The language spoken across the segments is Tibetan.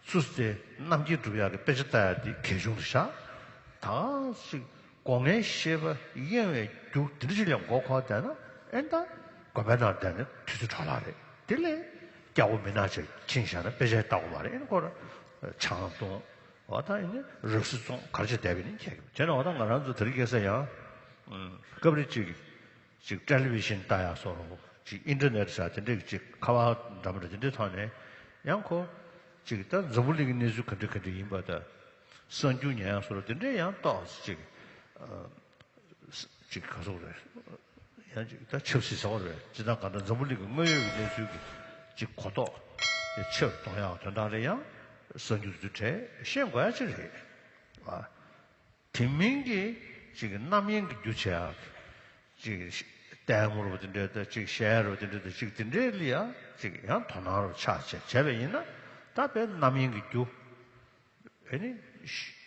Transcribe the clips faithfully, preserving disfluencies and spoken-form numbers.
སུ་སྟེ་རྣམ་མཁྱེན་སྒྲུབ་ཡག་གི་དཔེ་ཆ་ལྟ་ཡག་དེ་གལ་ཆུང་དུ་བཞག་ད་ཅིག་སྒོ་ལྔའི་ཤེས་པ་གཡེང་བའི་རྒྱུ་དེ་འདྲ་ཞིག་ལ་མགོ་འཁོར་བསྡད་ན། ཨེ་ད་དགོན་པའི་ནང་བསྡད་ན་དུས་ཚོད་འཕྲོ་བརླག་རེད། དེ་ལས་སྐྱ་བོ་མི་ནག་ཅིག་ཕྱིན་བཞག་ན་དཔེ་ཆ་ལྟ་དགོས་མ་རེད། ཨེ་ཁོ་རང་ཆང་འཐུང་། འོ་ད་ཨེ་ནི་རོལ་རྩེད་རྩོམ་ག་རེ་བྱས་བསྡད་པ་ཡིན་ཁྱེད་ཀྱི་བྱས་ན། འོ་ད་ང་རང་ཚོ་དེ་རིང་ཁ་སང་ཡང་སྐབས་རེ་ཅིག་ཅིག་ཊེ་ལི་བི་ཤན་ལྟ་ཡག་སོགས་ཅིག་ཨིན་ཊར་ནེཊ་ཟེར་དེ་འདྲས་ཅིག་ཁ་པར་འདྲ་མི་འདྲ་དེ་འདྲའི་ཐོག་ནས་ཡང་ཁོ་ཅིག་ད་འཛམ་བུ་གླིང་གི་གནས་ཚུལ་ག་འདྲ་ག་འདྲ་ཡིན་པ་དང་གསར་འགྱུར་ཉན་ཡག་སོགས་དེ་འདྲས་ཡང་ཏོག་ཙམ་ཅིག་ཅིག་ག་ཚོད་རེད། ཡང་ཅིག་ད་ཆབ་སྲིད་ཟེར་བ་རེད། སྤྱིར་བཏང་གང་ལྟར་འཛམ་བུ་གླིང་གི་དངོས་ཡོད་ཀྱི་གནས་ཚུལ་གྱི་ཅིག་གོ་རྟོགས་ཆེ་རུ་གཏོང་ཡག་དོན་དག་ལ་ཡང་གསར་འགྱུར་དེ་ཚོ་གྲས་ཤེས་དགོས་ཡག་ཅིག་རེད། ཨ། དེ་མིན་གྱི་ཅིག་རྣམ་གཡེང་གི་རྒྱུ་བྱེད་ཡག་ཅིག་ལྟད་མོ་རོ་དེ་འདྲ་དང་ཅིག་གཞས་རོ་དེ་འདྲ་དང་ཅིག་དེ་འདྲའི་ལ་ཡང་ཅིག་ཡང་དོ་སྣང་རོ་ཆགས་བྱས་བྱས་པ་ཡིན་ན། ད་དཔེ་རྣམ་གཡེང་གི་རྒྱུ་ཨེ་ནི་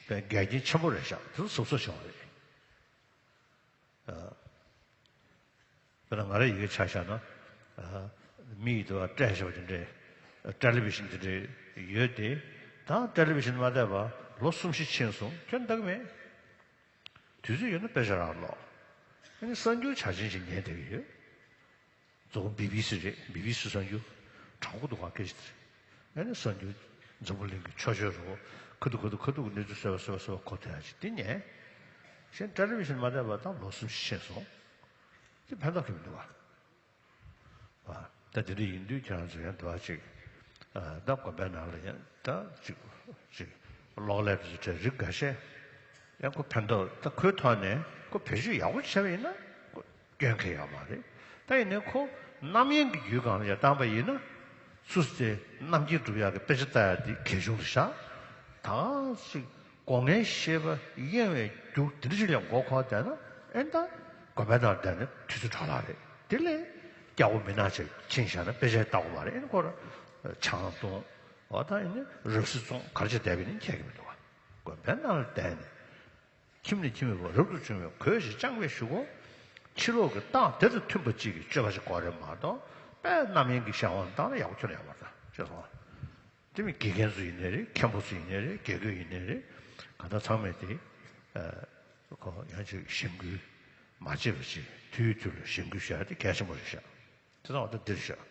དཔེ་འགལ་རྐྱེན་ཆེན་པོ་རེད་ཤག་དེ་ཚོ་གཟབ་གཟབ་བྱེད་དགོས་རེད། དཔེར་ན་ང་རང་ཡི་གེ་ཆ་བཞག་ན། མི་ཡི་དུ་བ་སྤྲད་བཞག་པ་དེ་འདྲའི་ཊེ་ལི་བི་ཤན་དེ་འདྲའི་ཡོད་དེ། ད་ཊེ་ལི་བི་ཤན་མ་བལྟས་པ་ལོ་གསུམ་བཞི་ཕྱིན་སོང་། ཁྱོན་བལྟ་གི་མེད། དུས་ཚོད་ཡོད་ན་དཔེ་ཆ་རག་ལོ། ཨ་ནི་གསར་འགྱུར་ཆ་ཆེན་ཞིག་ཉན་བསྡད་ཀྱི་ཡོད། གཙོ་བོ་བི་བི་སི་རེད། བི་བི་སི་གསར་འགྱུར་དྲང་པོ་འདུག་ག་སྐད་ཆ་དེ་རེད། ཨ་ནི་གསར་འགྱུར་འཛམ་བུ་གླིང་གི་ཆོས་ཆོས་རོ་ཁ་ཐུག་ཁ་ཐུག་ཁ་ཐུག་གི་གནས་ཚུལ་གསལ་བ་གསལ་བ་གསལ་བ་གོ་ཐུབ་ཡག་ཅིག་དེ་ཉན། གཞན་ཊེ་ལི་བི་ཤན་མ་བལྟས་པ་ད་ལོ་གསུམ་བཞི་ཕྱིན་སོང་། དེ་ཕན་ཐོགས་ཀྱི་མི་འདུག་ག་ཨ། ད་དེ་འདྲ་ཡིན་དུས་ཁྱེད་རང་ཚོ་ཡང་འདུག་ཅིག་ཨ། ད་དགོན་པའི་ནང་ལ་ཡང་ད་ཅིག་ཅིག་གློག་ཀླད་དེ་ཚོ་གྲས་རིགས་འགའ་ཤས་ཡང་ཁོ་ཕན་ཐོགས་ད་ཁོའི་ཐོག་ནས་ཁོ་བེད་སྤྱོད་ཡག་པོ་བྱས་པ་ཡིན་ན་ཁོ་སྐྱོན་གང་ཡང་ཡོད་མ་རེད། ད་ཡིན་ནའི་ཁོ་རྣམ་གཡེང་གི་རྒྱུད་སྒང་ལ་ཡར་བཏང་པ་ཡིན་ན། སུ་སྟེ་རྣམ་མཁྱེན་སྒྲུབ་ཡག་གི་དཔེ་ཆ་ལྟ་ཡག་དེ་གལ་ཆུང་དུ་བཞག་ད་ཅིག་སྒོ་ལྔའི་ཤེས་པ་གཡེང་བའི་རྒྱུ་དེ་འདྲ་ཞིག་ལ་མགོ་འཁོར་བསྡད་ན། ཨེ་ད་དགོན་པའི་ནང་བསྡད་ན་དུས་ཚོད་འཕྲོ་བརླག་རེད། དེ་ལས་སྐྱ་བོ་མི་ནག་ཅིག་ཕྱིན་བཞག་ན་དཔེ་ཆ་ལྟ་དགོས་མ་རེད། ཨེ་ཁོ་རང་ཆང་འཐུང་། འོ་ད་ཨེ་ནི་རོལ་རྩེད་རྩོམ་ག་རེ་བྱས་བསྡད་པ་ཡིན་ཁྱེད་ཀྱི་མི་འདུག་ག་དགོན་པའི་ནང་ལ་བསྡད་ནས་ཁྱིམ་ནས་ཁྱིམ་མི་བར་རབ་ཏུ་བྱུང་བའི་གོས་ཤིག་བཅངས་པའི་གཞུག་གུ། ཕྱི་ལོགས་ཀྱི་རྟགས་དེ་དང་མཐུན་པ་ཅིག་གི་སྤྱོད་པ་ཞིག་དགོས་རེད་མ་གཏོགས། དཔེ་རྣམ་གཡེང་གི་བྱ་བ་བཏང་ན་ཡག་པོ་ཁྱོན་ནས་ཡོད་མ་རེད། ཤེས་སོང་ངས། དེ་མིན་དགེ་རྒན་ཚོ་ཡིན་ནའི་རེད། མཁན་པོ་ཚོ་ཡིན་ནའི་རེད། དགེ་བསྐོས་ཡིན་ནའི་རེད། གང་ལྟར་ཚང་མས་དེ་ཨ་ཁོ་ཡང་ཅིག་གཞེན་སྐུལ་མ་བྱེད་པ་ཅིག་དུས་དུས་ལ་གཞེན་སྐུལ་བྱ་ཡ་དེ་གལ་ཆེན་པོ་རེད་ཤག་དེ་ཚང་མ་ད་འདིར་བཞག